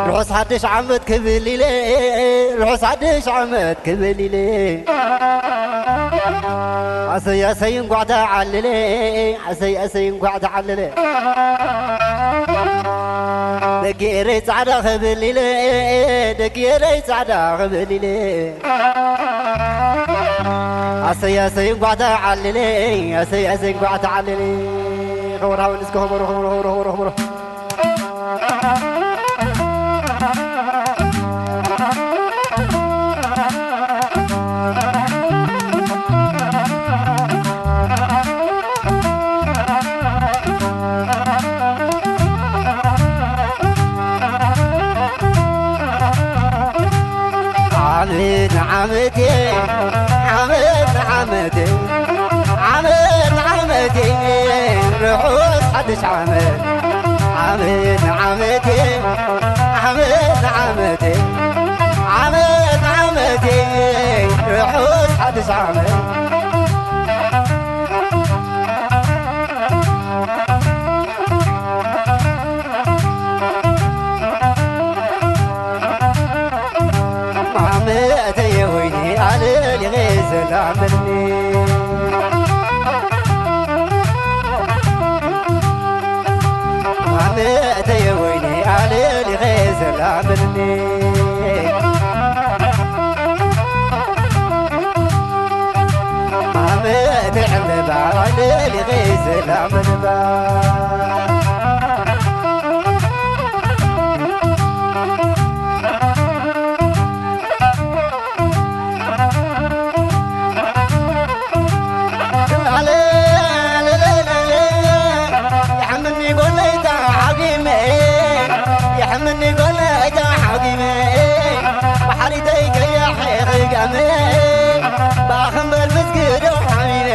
ርሑስ ሓድሽ ዓመት ክብል ኢለ፣ ርሑስ ሓድሽ ዓመት ክብል ኢለ። ኣሰይ ኣሰይ እንኳዕ ተዓለለ፣ ኣሰይ ኣሰይ እንኳዕ ተዓለለ። ደቂ ኤረይ ጻዕዳ ክብል ኢለ፣ ደቂ ኤረይ ጻዕዳ ክብል ኢለ። ኣሰይ ኣሰይ እንኳዕ ተዓለለ፣ ኣሰይ ኣሰይ እንኳዕ ተዓለለ። ክቡር ሓወይ እስከ ክቡር፣ ክቡር፣ ክቡር፣ ክቡር፣ ክቡር። ዓመት ንዓመት፣ ዓመት ንዓመት፣ ዓመት ንዓመት፣ ርሑስ ሓድሽ ዓመት። ዓመት ንዓመት፣ ዓመት ንዓመት፣ ዓመት ንዓመት፣ ርሑስ ሓድሽ ዓመት። ማመተየ ወይኒ ኣለሊኸ ዘላመልኒ። ማመተየ ወይኒ ኣለሊኸ ዘላመልኒ። ማመተ ዕምበባ ኣለሊኸ ዘላመልባ። የሕምኒ ጎነይ ተሓጊመ፣ የሕምኒ ጎነይ ተሓጊመ፣ ባሕሪተይ ከያሕ ክጋመ፣ ብኣኽንበር መስገዶ ሓሚመ፣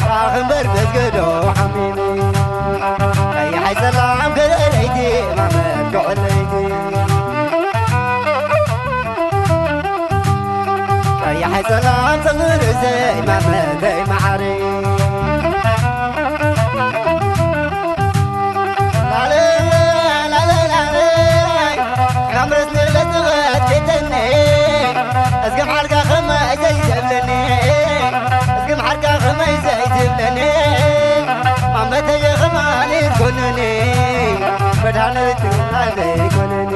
ብኣኽንበር መስገዶ ሓሚመ። ቀያሓይ ጸላም ከለለይቲ ማመት ክዕለይቲ። ቀያሓይ ጸላም ጸጉሪ ዘይማመተይ መዓረይ። ላለ፣ ላለ፣ ላለ፣ ዕምርስ ንለጥፈት ቤተኒ። እዝግብ ሓርጋ ከመይ ዘይትብለኒ። እዝግብ ሓርጋ ከመይ ዘይትብለኒ። ማመተየ ኸማን ይኮነኒ። መድሃኒት ዘይኮነኒ።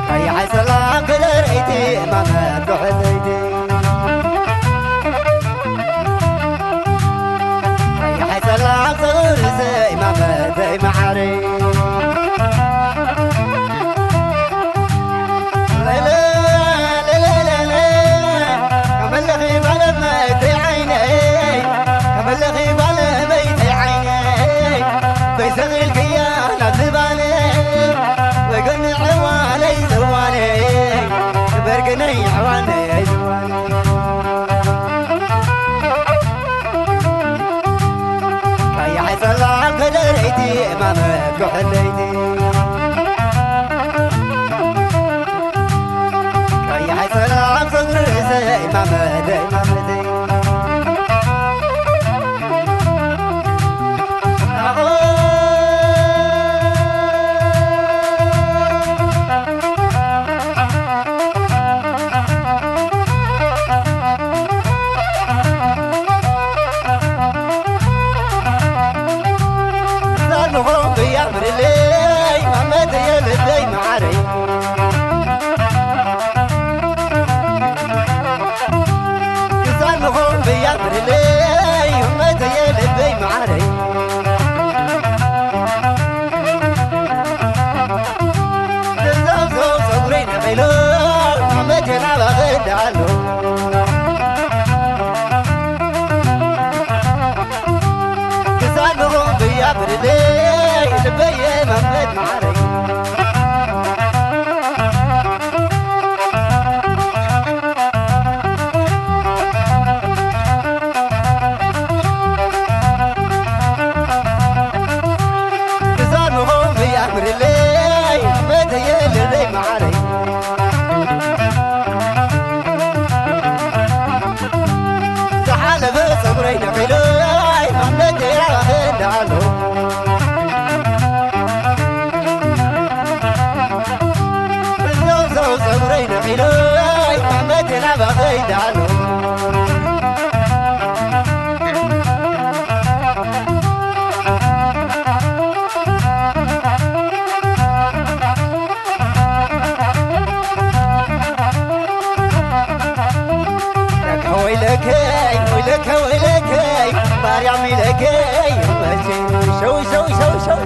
ቀያሓይ ሰላም ከደረይቲ ማመት ብሕተይቲ። ቀያሓይ ሰላም ጸጉሪ ዘይማመተይ መዓረይ። ከመለኺ ጓል እመይተይ ዓይነይ፣ ከመለኺ ጓል እመይተይ ዓይነይ፣ በይሰኺልክያ ናብ ዝባነይ፣ ወገን ዕዋነይ ዝዋነይ፣ በርግነይ ዕዋነይ ዝዋነይ። መኩሐለይቲ ቀያሕ ጸላም ጸጉሪ ዘይማመደይ ማመደይ ዛንኹም ብያ ብርለይ ማመተየ ልበይ መዓረይ ዛንኹም ብያ ብርለይ ማመተየ ልበይ መዓረይ ዘብዘብ ጸጉረይ ነቒሎ መቴና ባኸ እንዳኣሎ ክሳድኹም ብያ ብርደይ ልበየ መምለድ መዓረይ ክሳድኹም ብያ ብርደይ መተየ ልበይ መዓረይ ዝሓለፈ ጸጉረይ ነቒለይ መምለጥ የራኸ እንዳሎ ብዘውዘው ጸጉረይ ነቒለይ መምለጥ የራኸ እንዳሎ ወይለከይ ወይለከ ወይለከይ ማርያም ኢለከይ መቼ ሸው ሸው ሸው ሸው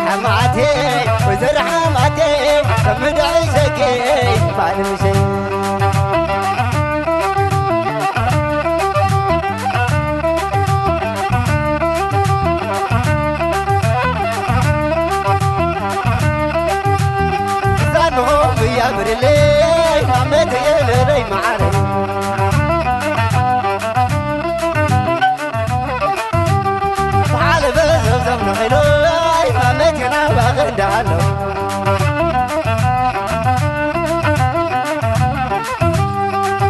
ሓማቴ ወይዘሮ ሓማቴ ከምድዕሸኬ ባልምሸ ዛንሆ ብያ ብርለይ ማመተየ ለለይ መዓረይ ዝሓለፈ ዘብዘብ ንኺሎይ መመቴና ባኸ እንዳሃሎ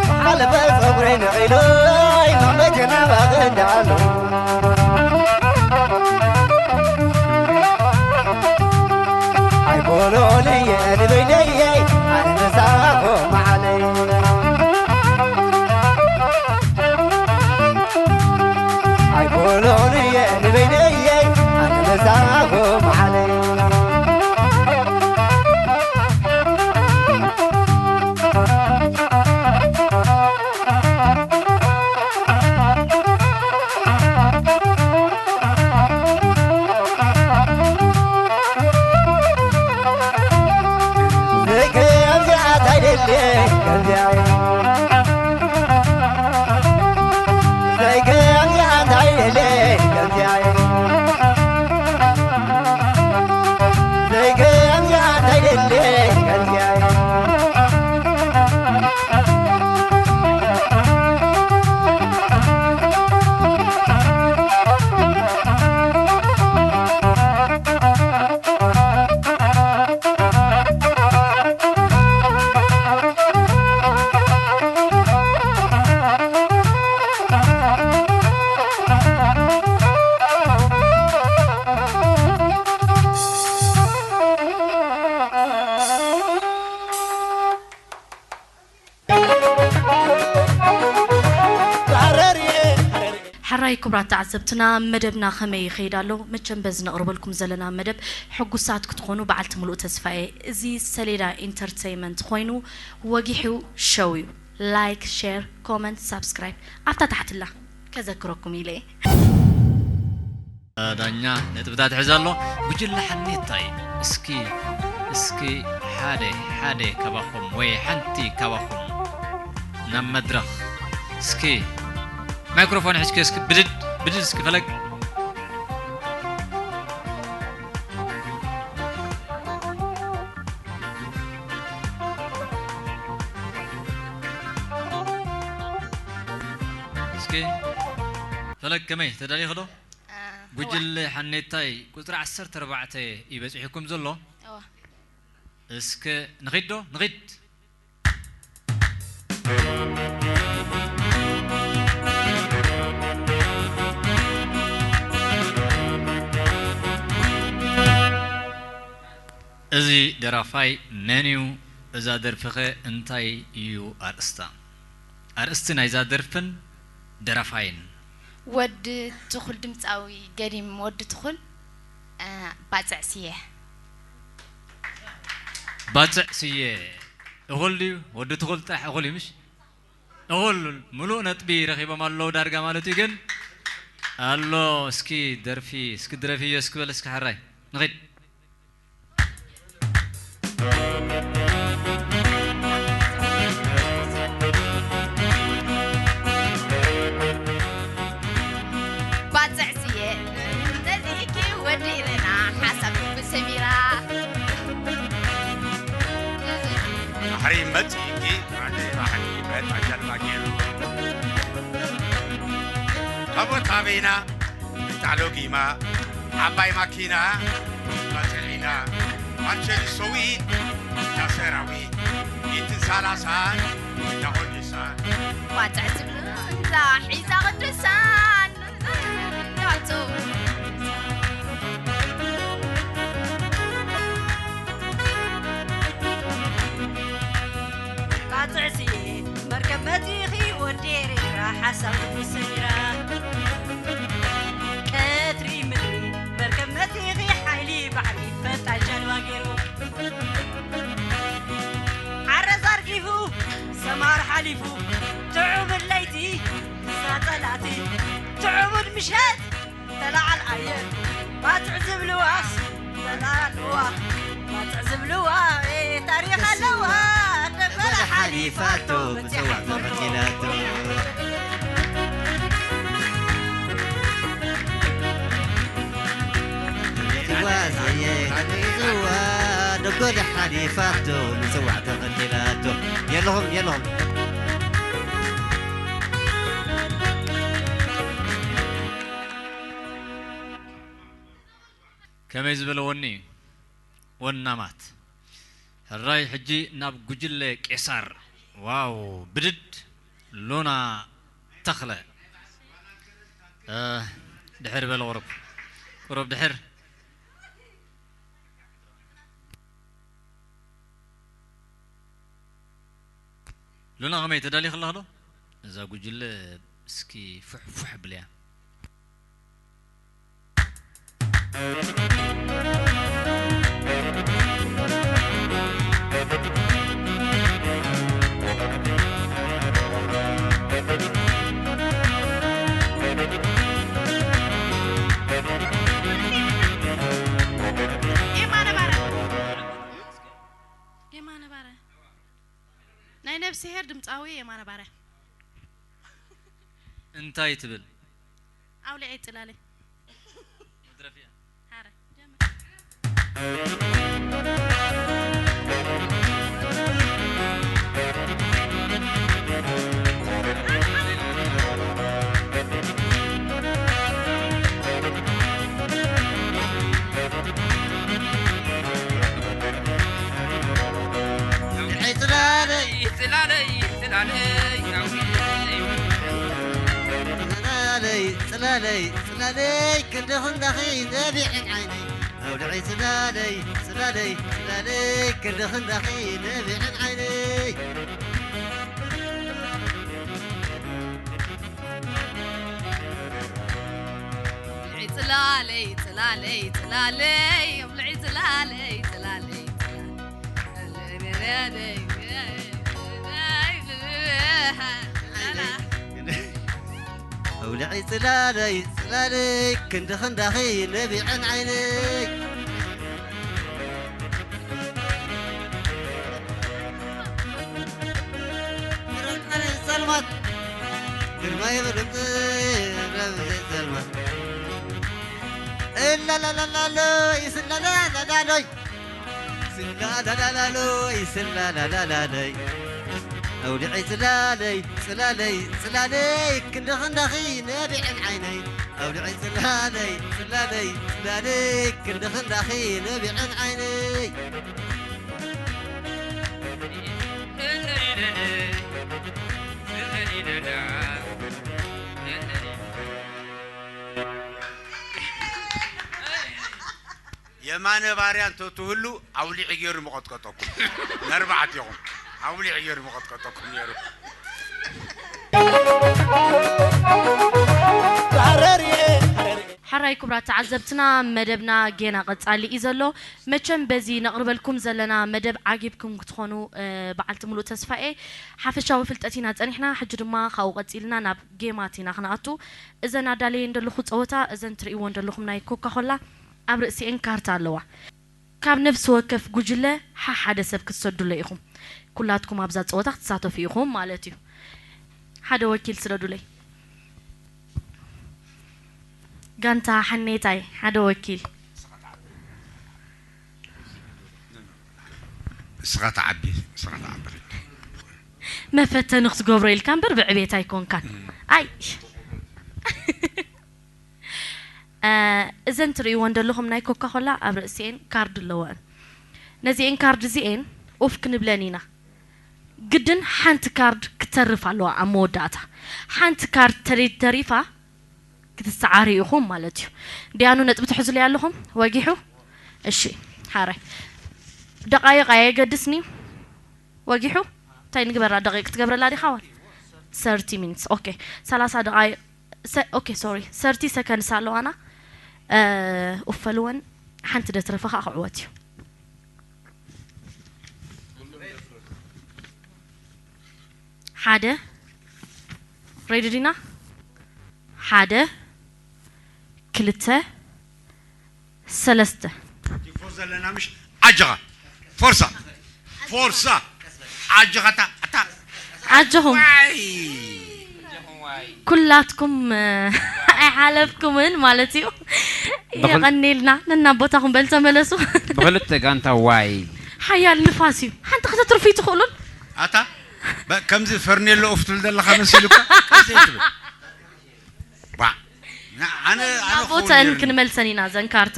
ዝሓለፈ ጸጉረይ ንኺሎይ መመቴና ባኸ እንዳሃሎ ኣይኮኖን እየ ንበይነየ ኣነ መሳኾ መዓለይ ኣይኮኖን እየ ንበይነየ ኣነ መሳኾ መዓለይ ሕራይ ክቡራት ተዓዘብትና፣ መደብና ከመይ ይኸይድ ኣሎ? መቸም በዚ ነቕርበልኩም ዘለና መደብ ሕጉሳት ክትኾኑ በዓልቲ ምሉእ ተስፋ እየ። እዚ ሰሌዳ ኢንተርተይመንት ኮይኑ ወጊሑ ሸው እዩ። ላይክ፣ ሼር፣ ኮመንት፣ ሳብስክራይብ ኣብታ ታሕትላ ከዘክረኩም ኢለ እየ። ዳኛ ነጥብታት ሒዙ ኣሎ። ጉጅለ ሓኔታይ፣ እስኪ፣ እስኪ ሓደ፣ ሓደ ካባኹም ወይ ሓንቲ ካባኹም ናብ መድረኽ። እስኪ ማይክሮፎን ሒዝኪ እስኪ ብድድ፣ ብድድ እስኪ ፈለግ። ከመይ ተዳሊኺ ዶ? እ፣ እዋ። ጉጅለ ሓኔታይ ቁጽሪ ዓሰርተ ኣርባዕተ እዩ በጺሑኩም ዘሎ። እዋ። እስከ ንኺድ ዶ? ንኺድ። እዚ ደራፋይ መን እዩ? እዛ ደርፊኸ እንታይ እዩ ኣርእስታ? ኣርእስቲ ናይዛ ደርፍን ደራፋይን። ወዲ ትኹል ድምፃዊ ገዲም ወዲ ትኹል፣ እ፣ ባፅዕ ስየ። ባፅዕ ስየ እኹል ድዩ? ወዲ ትኹል ጥራሕ እኹል እዩ ምሽ? እኹል። ሙሉእ ነጥቢ ረኺቦም ኣለዉ ዳርጋ ማለት እዩ። ግን ኣሎ፣ እስኪ ደርፊ፣ እስኪ ድረፍዮ እስኪ በል እስኪ ሓራይ። ንኺድ። ባጽዕ ስየ፣ ነዚእኪ ወዲእና ሓሳብ ብሰሚራ። ባሕሪ መጺእኪ፣ ባሕሪ፣ ባሕሪ በታ ጃልባ ገይሩ። ካብ ቦታ በይና፣ ብታዕሎ ጊማ፣ ዓባይ ማኪና፣ ባጽዕ ኢና፣ ማንቸል ሰዊት፣ እታ ሰራዊት፣ ሚእትን ሰላሳን፣ እታ ሆሊሳን። ባጽዕ ትብሉ እንዛ ሒዛ ቅዱሳን፣ ያቱ። ባጽዕ ስየ፣ መርከብ መጺኺ ወዲ ኤርትራ፣ ሓሳብ ሰሚራ። ቀትሪ ምድሪ፣ መርከብ መጺኺ ሓይሊ ባሕሪ፣ ፈጣን ጃልባ ገይሩ። ዓረዛ ኣርጊፉ፣ ሰማር ሓሊፉ፣ ጥዑም ለይቲ፣ ንሳ ጸላእቲ፣ ጥዑም ምሸት፣ ተለዓል ኣየር፣ ባጽዕ ዝብልዋስ፣ ተለዓልዋ፣ ባጽዕ ዝብልዋ፣ ኤ፣ ታሪኽ ኣለዋ፣ ደበላ ሓሊፋቶ፣ ብጽዋ ተቐቲላቶ። ጽዋ፣ ደጎል ሓሊፋቶ፣ ምጽዋዕ ተቐቲላቶ። የለኹም፣ የለኹም። ከመይ ዝበለ ወኒ እዩ? ወናማት። ሕራይ ሕጂ ናብ ጉጅለ ቄሳር። ዋው፣ ብድድ ሉና ተኽለ። እ፣ ድሕር በል ቁሩብ። ቁሩብ ድሕር። ሉና ከመይ ተዳሊኺ ኣለኺ ዶ? እዛ ጉጅለ እስኪ ፉሕ ፉሕ ብልያ። የማነ ባረ። የማነ ባረ። ናይ ነፍስሄር ድምፃዊ የማነ ባረ። እንታይ ትብል? ኣውሊዐ ይፅላለይ። መድረፍያ። ሓረ፣ ጀምር። ጽላለይ፣ ጽላለይ፣ ጽላለይ፣ ጽላለይ፣ ጽላለይ፣ ክንዲ ክንዳኺ ነቢዐን ዓይነይ። ኣውልዒ ጽላለይ፣ ጽላለይ፣ ጽላለይ፣ ክንዲ ክንዳኺ ነቢዐን ዓይነይ። ጽላለይ፣ ጽላለይ፣ ጽላለይ፣ ኣውልዒ ጽላለይ፣ ጽላለይ፣ ጽላለይ። ኣውልዒ ጽላለይ፣ ጽላለይ፣ ክንዲ ክንዳኺ ነቢዐን ዓይነይ። ጸልማት፣ ግርማይ ብርምጥ፣ ረብዘይ ጸልማት። እላላላላሎይ፣ ስላላላላሎይ። ስላላላላሎይ፣ ስላላላላሎይ። ኣውሊዐይ ጽላለይ፣ ጽላለይ፣ ጽላለይ፣ ክንዲ ክንዳኺ ነቢዐን ዓይነይ። ኣውሊዐይ ጽላለይ፣ ጽላለይ፣ ጽላለይ፣ ክንዲ ክንዳኺ ነቢዐን ዓይነይ። የማነ ባርያ እንተትህሉ ኣውሊዒ ገይሩ ምቐጥቀጠኩም። ነርባዕቲኹም ኣውሊዒ ገይሩ ምቐጥቀጠኩም ነይሩ። ሕራይ ክቡራት ተዓዘብትና፣ መደብና ጌና ቀጻሊ እዩ ዘሎ። መቸም በዚ ነቕርበልኩም ዘለና መደብ ዓጊብኩም ክትኾኑ፣ እ፣ በዓልቲ ሙሉእ ተስፋ እየ። ሓፈሻዊ ፍልጠት ኢና ጸኒሕና፣ ሕጂ ድማ ካብኡ ቀጺልና ናብ ጌማት ኢና ክንኣቱ። እዘን ኣዳለየን ዘለኹ ጸወታ፣ እዘን ትርእይወን ዘለኹም ናይ ኮካ ኮላ ኣብ ርእሲኤን ካርታ ኣለዋ። ካብ ነፍሲ ወከፍ ጉጅለ ሓሓደ ሰብ ክትሰዱለይ ኢኹም። ኩላትኩም ኣብዛ ጸወታ ክትሳተፉ ኢኹም ማለት እዩ። ሓደ ወኪል ስደዱለይ። ጋንታ ሓኔታይ ሓደ ወኪል። እስኻ ተዓቢ እስኻ ተዓቢ። መፈተኒ ክትገብሮ ኢልካ እምበር ብዕቤት ኣይኮንካን። ኣይ እ፣ እዘን ትርእይወን ዘለኹም ናይ ኮካ ኮላ ኣብ ርእሲኤን ካርድ ኣለወን። ነዚኤን ካርድ እዚኤን ኡፍ ክንብለን ኢና። ግድን ሓንቲ ካርድ ክተርፍ ኣለዋ ኣብ መወዳእታ። ሓንቲ ካርድ ተደይ ተሪፋ ክትሰዓሪ ኢኹም ማለት እዩ። ዲያኑ ነጥቢ ትሕዙለይ ኣለኹም ወጊሑ። እሺ ሓራይ ደቃይቕ ኣየገድስኒ። ወጊሑ እንታይ ንግበራ ደቂቅ ክትገብረላ ዲኻ ዋል ሰርቲ ሚኒትስ ኦኬ ሰላሳ ደቃይቕ ሰ- ኦኬ ሶሪ ሰርቲ ሰከንድስ ኣለዋና። ኡፈልወን ሓንቲ ደትረፈ ከዓ ክዕወት እዩ። ሓደ ሬዲ ዲና ሓደ ክልተ ሰለስተ ቲፎ ዘለና ምሽ ዓጀኻ ፎርሳ ፎርሳ ዓጀኻ ኣታ ኣታ ዓጀኹም ዋይ ኩላትኩም ኣይሓለፍኩምን ማለት እዩ። ብኽል- የቐኒልና ነናብ ቦታኹም በል ተመለሱ። ብክልተ ጋንታ ዋይ ሓያል ንፋስ እዩ። ሓንቲ ከተትርፉ ትኽእሉን ኣታ በ- ከምዚ ፈርኔሎ ኦፍ ትብል ዘለኻ መሲሉካ ቀስ ትብል ባ ና- ኣነ ኣነ ናብ ቦተን ክንመልሰን ኢና ዘን ካርታ።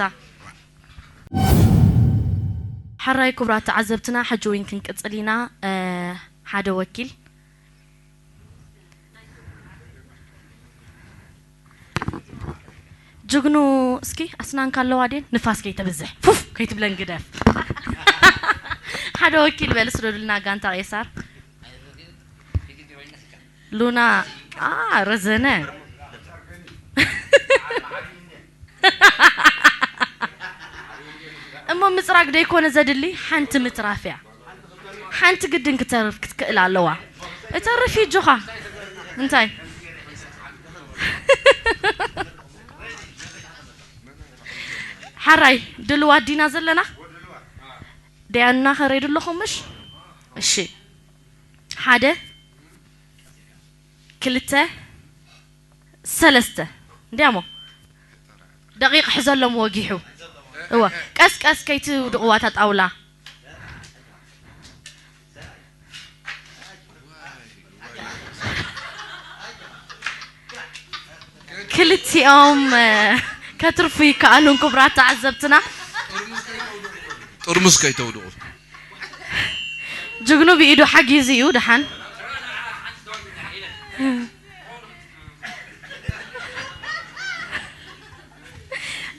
ሕራይ ክቡራት ተዓዘብትና ሕጂ እውን ክንቅፅል ኢና። እ፣ ሓደ ወኪል ጅግኑ እስኪ ኣስናንካ ኣለዋ ድየን ንፋስ ከይተብዝሕ ፉፍ ከይትብለን ግደፍ። ሓደ ወኪል በል ስደዱልና ጋንታ ቄሳር ሉና ኣ ረዘነ እሞ ምፅራግ ደይኮነ ዘድሊ ሓንቲ ምትራፍ እያ። ሓንቲ ግድን ክተርፍ ክትክእል ኣለዋ። እተርፍ እዩ ጆኻ እንታይ ሓራይ ድልዋት ዲና ዘለና ደያኑና ከረይ ድለኹም ምሽ እሺ ሓደ ክልተ ሰለስተ እንዲያሞ ደቂቕ ሕዘሎም ወጊሑ እወ ቀስ ቀስ ከይትውድቕዋ እታ ጣውላ ክልቲኦም ከትርፉ ይከኣሉን ክቡራት ተዓዘብትና ጥርሙስ ከይተውድቑ ጅግኑ ብኢዱ ሓጊዙ እዩ ደሓን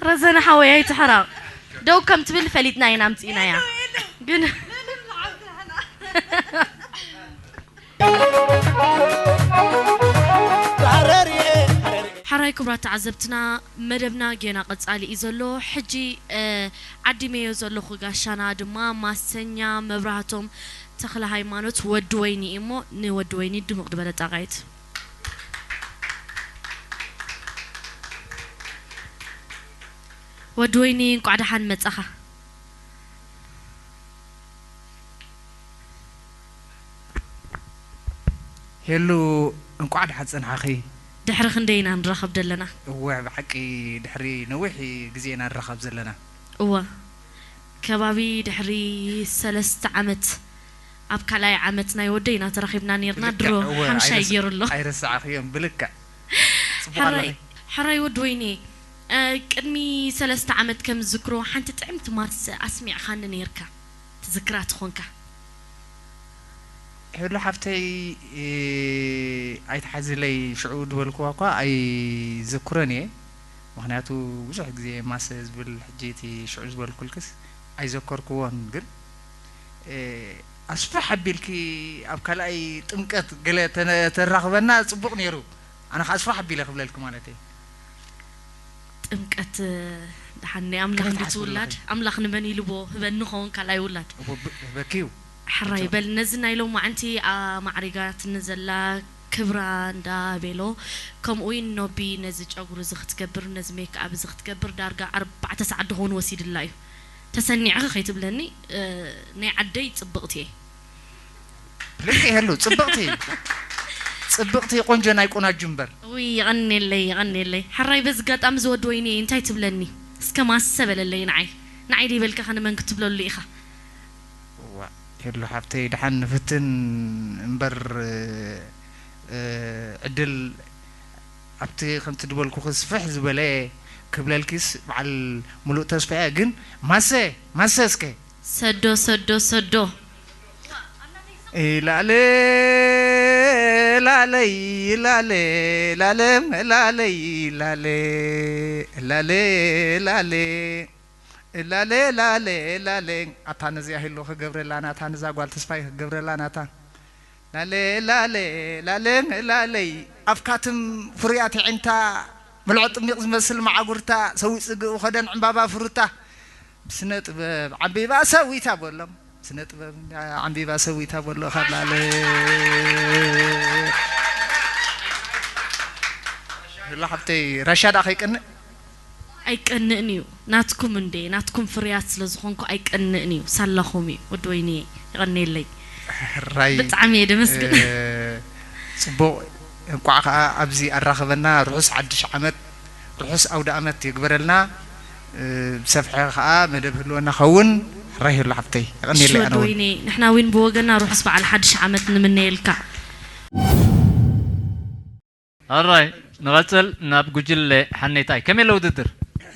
ረዘነ ሓወይ ኣይትሕረቕ ደው ከም ትብል ፈሊጥና ኢና ኣምፂእናያ ግን ሓራይ ክቡራት ተዓዘብትና መደብና ጌና ቀጻሊ እዩ ዘሎ ሕጂ ዓዲመዮ ዘለኹ ጋሻና ድማ ማሰኛ መብራህቶም ተኽለሃይማኖት ወዲ ወይኒ እዩ እሞ ንወዲ ወይኒ ድሙቕ ዝበለ ጣቓይት ወዲ ወይኒ እንቋዕ ደሓን መጻኻ ሄሉ እንቋዕ ደሓን ጸናሕኺ። ድሕሪ ክንደይ ኢና ንራኸብ ዘለና? እወ ብሓቂ ድሕሪ ነዊሕ ግዜ ኢና ንራኸብ ዘለና። እወ ከባቢ ድሕሪ ሰለስተ ዓመት ኣብ ካልኣይ ዓመት ናይ ወደይ ኢና ተራኺብና ነይርና። ድሮ ሓምሻይ ገይሩ ኣሎ። ኣይረሳዕኽዮም ብልክዕ። ጽቡቕ ኣለኺ። ሕራይ ወዲ ወይኔ፣ ቅድሚ ሰለስተ ዓመት ከም ዝዝክሮ ሓንቲ ጥዕምቲ ማስ ኣስሚዕኻኒ ነይርካ። ትዝክራ ትኾንካ? ሄሉ ሓፍተይ፣ ኣይትሓዝለይ፣ ሽዑ ዝበልክዋ እኳ ኣይዘክሮን እየ። ምኽንያቱ ብዙሕ ግዜ ማሰ ዝብል ሕጂ እቲ ሽዑ ዝበልኩልክስ ኣይዘከርክዎን። ግን ኣስፍሕ ኣቢልኪ ኣብ ካልኣይ ጥምቀት ገለ ተራኽበና ጽቡቕ ነይሩ። ኣነ ከዓ ኣስፍሕ ኣቢለ ክብለልኪ ማለት እየ። ጥምቀት ደሓን ናይ ኣምላኽ እንዲ ትውላድ ኣምላኽ ንመን ኢልዎ ህበኒ ኸውን ካልኣይ ውላድ። ህበኪዩ። ሕራይ በል ነዚ ናይ ሎማዓንቲ ኣማዕሪጋትኒ ዘላ ክብራ እንዳ ቤሎ፣ ከምኡ እውን ኖቢ ነዚ ጨጉሪ እዚ ክትገብር ነዚ ሜክኣብ እዚ ክትገብር ዳርጋ ኣርባዕተ ሰዓት ድኸውን ወሲድላ እዩ። ተሰኒዕኺ ከይትብለኒ፣ ናይ ዓደይ ጽብቕቲ እየ። ብልክዕ ይሀሉ ጽብቕቲ ጽብቕቲ ቆንጆ ናይ ቆናጁ እምበር። ውይ የቐንየለይ የቐንየለይ። ሕራይ በዚ ጋጣሚ ዝወዲ ወይኒ እንታይ ትብለኒ? እስከ ማሰ በለለይ ንዓይ። ንዓይ ደይበልካ ከ ንመን ክትብለሉ ኢኻ? ዋ ሄሉ ሓፍተይ ደሓን ንፍትን እምበር ዕድል ኣብቲ ከምቲ ድበልኩኺ ስፍሕ ዝበለ ክብለልኪስ በዓል ሙሉእ ተስፋ እየ። ግን ማሰ ማሰ እስከ ሰዶ ሰዶ ሰዶ ላሌ ላለይ ላሌ ላለም ላለይ ላሌ ላሌ ላሌ ላሌ ላሌ ላሌ ኣታ ነዚኣ ሄሉ ክገብረላ ናታ ነዛ ጓል ተስፋይ ክገብረላ ናታ ላሌ ላሌ ላሌ ላለይ ኣፍካትም ፍሩያት የዒንታ ብልዖ ጥሚቕ ዝመስል መዓጉርታ ሰዊት ጽግኡ ኸደን ዕምባባ ፍሩታ ብስነ ጥበብ ዓምቢባ ሰዊታ በሎም። ስነ ጥበብ ዓምቢባ ሰዊታ በሎ ካብ ላለ። ሄሉ ሓፍተይ ራሻ ደኣ ከይቀንእ። ኣይቀንእን እዩ ናትኩም እንዴ ናትኩም ፍርያት ስለ ዝኾንኩ ኣይቀንእን እዩ ሳላኹም እዩ ወዲ ወይኒ የቐንየለይ። ሕራይ ብጣዕሚ እየ ደመስግን። ጽቡቕ እንቋዕ ከዓ ኣብዚ ኣራኸበና። ርሑስ ሓድሽ ዓመት ርሑስ ኣውደ ኣመት የግበረልና። ብሰፍሐ ከዓ መደብ ህልወና ኸውን። ሕራይ ሄሉ ሓፍተይ የቐንየለይ። ኣነ እውን ወይኒ ንሕና እውን ብወገና ርሑስ በዓል ሓድሽ ዓመት ንምነየልካ። ኣራይ ንቐጽል ናብ ጉጅለ ሓኔታይ ከመይ ኣሎ ውድድር?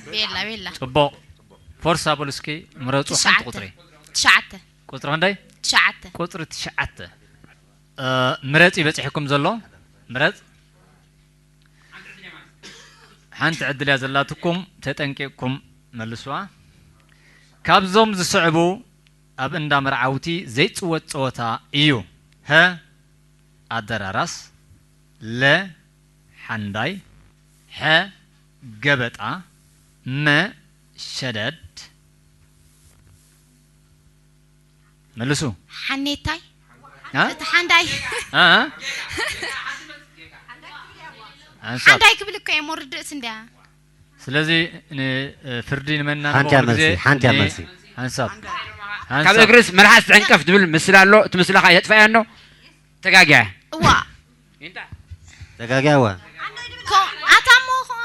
ቤላ ቤላ ጽቡቕ። ፎርሳ በሉ እስኪ ምረጹ ሓንቲ ቁጽሪ። ትሽዓተ ቁጽሪ ክንደይ? ትሽዓተ ቁጽሪ ትሽዓተ። ምረጽ ይበጽሕኩም ዘሎ ምረጽ። ሓንቲ ዕድል እያ ዘላትኩም፣ ተጠንቂቕኩም መልስዋ። ካብዞም ዝስዕቡ ኣብ እንዳ መርዓውቲ ዘይጽወት ጸወታ እዩ። ሀ ኣደራራስ፣ ለ ሓንዳይ፣ ሐ ገበጣ፣ መ ሸደድ። መልሱ። ሓኔታይ አ? እቲ ሓንዳይ አ? ሓንሳብ። ሓንዳይ ክብል እኮ እየ ሞርድእስ እንድያ ስለዚ ንፍርዲ ንመና ሓንቲ እያ መልሲ፣ ሓንቲ እያ መልሲ። ሓንሳብ ካብ እግርስ መልሓስ ትዕንቀፍ ዝብል ምስላ ኣሎ። እቲ ምስላ ከዓ የጥፋያ ኣሎ። ተጋጊያ እዋ ተጋጊያ እዋ ኮ- ኣታ እሞ ኮ-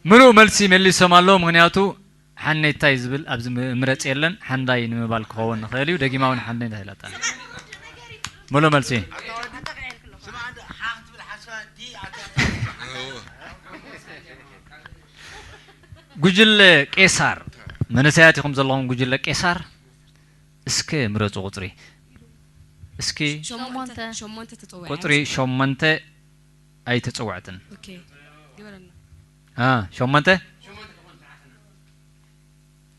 ምሉእ መልሲ መሊሶም ኣለዉ። ምኽንያቱ ሓኔታይ ዝብል ኣብዚ ም- ምረጽ የለን። ሓንዳይ ንምባል ክኸውን ንኽእል እዩ። ደጊማ እውን ሓንዳይ እንታይ ኢላታ? ምሉእ መልሲ። ጉጅለ ቄሳር መንእሰያት ኢኹም ዘለኹም። ጉጅለ ቄሳር እስከ ምረጹ ቁጽሪ እስኪ ሸሞንተ ሸሞንተ ተጸውዐ ቁጽሪ ሸሞንተ ኣይተጸውዐትን። ኦኬ ግበረና አ ሸሞንተ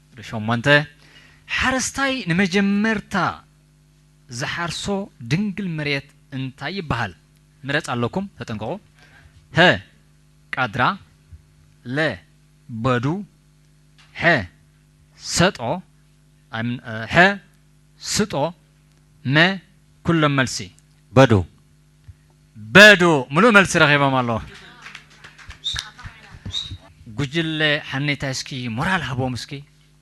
ቁጽሪ ሸሞንተ ሓረስታይ ንመጀመርታ ዝሓርሶ ድንግል መሬት እንታይ ይበሃል? ምረጽ ኣለኩም ተጠንቀቑ። ሀ ቃድራ፣ ለ በዱ፣ ሐ ሰጦ፣ ሐ ስጦ፣ መ ኩሎም መልሲ። በዱ በዱ ምሉእ መልሲ ረኺቦም ኣለዉ። ጉጅለ ሓኔታይ እስኪ ሞራል ሃቦም እስኪ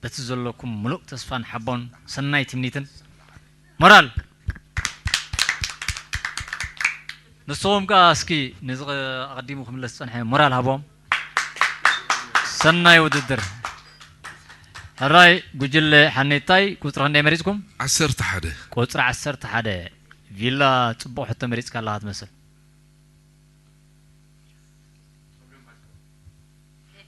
በቲ ዘለኩም ምሉእ ተስፋን ሓቦን ሰናይ ትምኒትን ሞራል ንስኹም ከኣ እስኪ ነዚ ኣቐዲሙ ክምለስ ዝጸንሐ ሞራል ሃቦም። ሰናይ ውድድር። ሕራይ ጉጅለ ሓኔታይ ቁፅሪ ክንደይ መሪፅኩም? ዓሰርተ ሓደ። ቁፅሪ ዓሰርተ ሓደ። ቪላ ፅቡቕ ሕቶ መሪፅካ ኣለኻ ትመስል።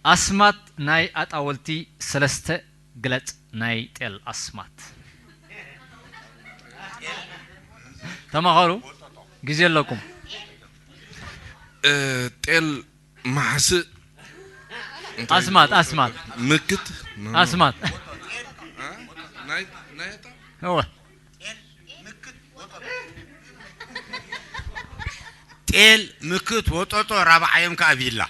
ኣስማት ናይ ኣጣወልቲ ሰለስተ ግለፅ። ናይ ጤል ኣስማት። ተማኸሩ፣ ግዜ ኣለኩም። እ፣ ጤል ማሕስእ። ኣስማት ኣስማት ምክት። ኣስማት። ናይ ናይ ኣጣ- እወ። ጤል ምክት ወጠጦ ራብዓዮም ከዓ ቪላ።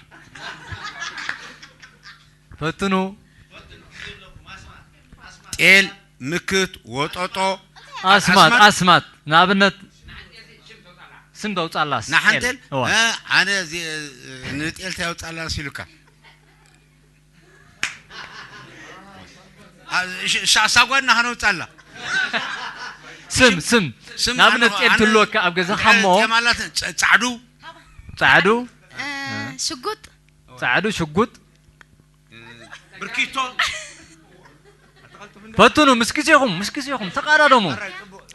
ፈትኑ። ጤል ምክት ወጠጦ ኣስማት ኣስማት። ንኣብነት ስም ተውፃላስ ንሓንተል እወ። ኣነ ንጤል ተውፃላ ሲሉካ። ሳጓድና ከነውፃላ። ስም ስም ንኣብነት ጤል ትህልወካ ኣብ ገዛኻ እሞ። ፃዕዱ። ፃዕዱ። ሽጉጥ። ፃዕዱ ሽጉጥ። ብርኪቶ። ፈትኑ፣ ምስ ግዜኹም ምስ ግዜኹም ተቃዳደሙ።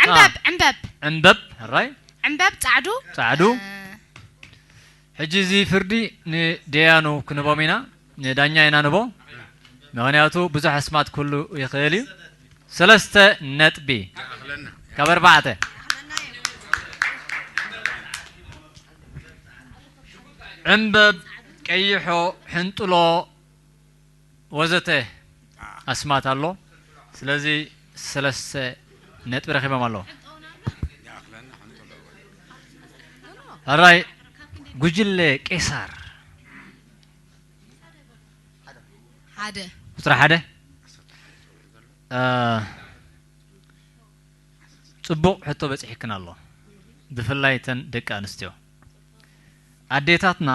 ዕንበብ ዕንበብ። ዕንበብ። ሕራይ። ዕንበብ ፃዕዱ። ፃዕዱ። ሕጂ እዚ ፍርዲ ንደያኑ ክንቦም ኢና፣ ንዳኛ ኢና ንቦ። ምኽንያቱ ብዙሕ ኣስማት ክህሉ ይኽእል እዩ። ሰለስተ ነጥቢ ካብ ኣርባዕተ። ዕንበብ፣ ቀይሖ፣ ሕንጥሎ ወዘተ ኣስማት ኣሎ። ስለዚ ሰለስተ ነጥቢ ረኺቦም ኣለዉ። ሕራይ ጉጅለ ቄሳር ሓደ ቁፅሪ ሓደ። እ፣ ፅቡቕ ሕቶ በፂሕክን ኣሎ፣ ብፍላይ ተን ደቂ ኣንስትዮ። ኣዴታትና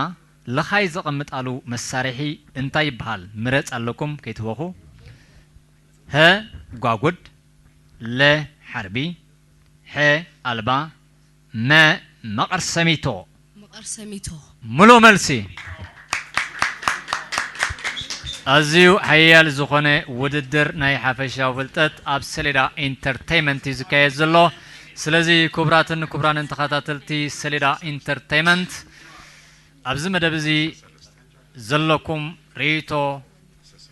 ልኻይ ዘቐምጣሉ መሳርሒ እንታይ ይበሃል? ምረፅ ኣለኩም ከይትህወኹ። ሀ ጓጉድ፣ ለ ሓርቢ፣ ሐ ኣልባ፣ መ መቐርሰሚቶ። መቐርሰሚቶ። ሙሉእ መልሲ። ኣዝዩ ሓያል ዝኾነ ውድድር ናይ ሓፈሻዊ ፍልጠት ኣብ ሰሌዳ ኢንተርተይመንት እዩ ዝካየድ ዘሎ። ስለዚ ክቡራትን ክቡራንን ተኸታተልቲ ሰሌዳ ኢንተርተይመንት፣ ኣብዚ መደብ እዚ ዘለኩም ርእይቶ፣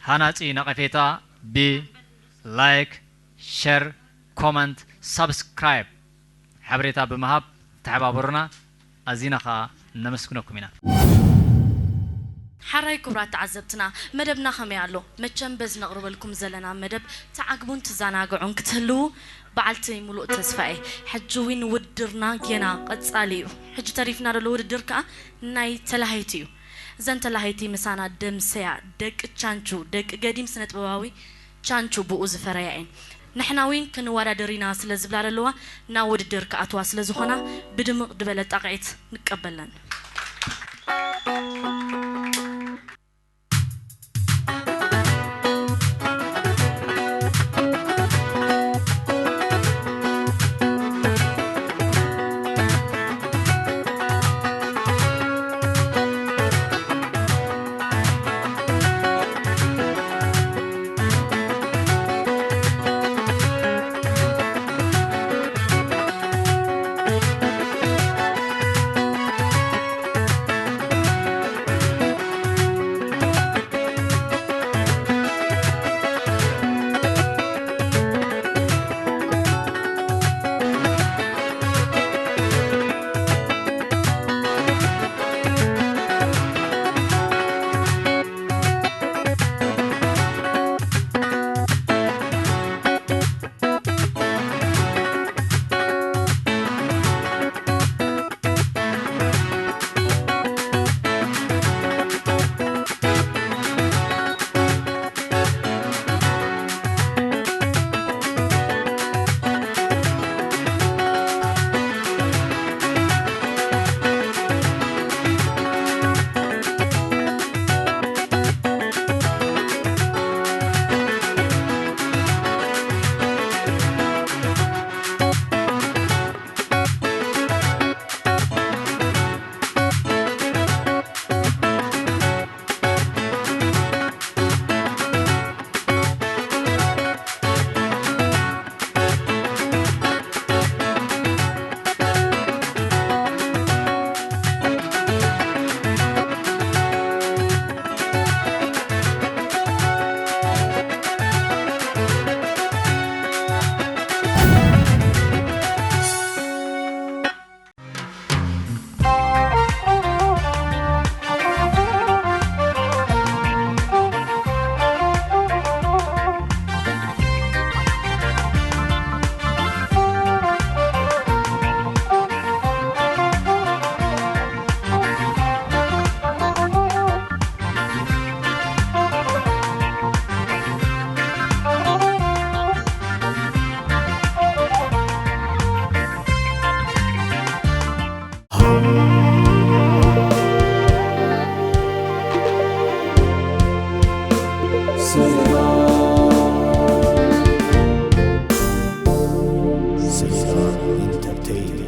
ሃናጺ ነቐፌታ ብ ላይክ፣ ሸር፣ ኮመንት፣ ሳብስክራይብ ሓበሬታ ብምሃብ ተሓባበሩና ኣዚና ኸኣ ነመስግነኩም ኢና። ሓራይ ክቡራት ተዓዘብትና፣ መደብና ከመይ ኣሎ? መቸም በዚ ነቕርበልኩም ዘለና መደብ ትዓግቡን ትዘናግዑን ክትህልዉ በዓልቲ ሙሉእ ተስፋ እየ። ሕጂ እውን ውድድርና ጌና ቀጻሊ እዩ። ሕጂ ተሪፍና ዘሎ ውድድር ከኣ ናይ ተላሃይቲ እዩ። እዘን ተላሃይቲ ምሳና ደምሰያ ደቂ ቻንቹ፣ ደቂ ገዲም ስነ ጥበባዊ ቻንቹ ብኡ ዝፈረያ እየን። ንሕና እውን ክንወዳደር ኢና ስለ ዝብላ ዘለዋ ናብ ውድድር ክኣትዋ ስለ ዝኾና ብድምቕ ዝበለ ጣቕዒት ንቀበለን። ኢዛ ኢንተርቴይንመንት።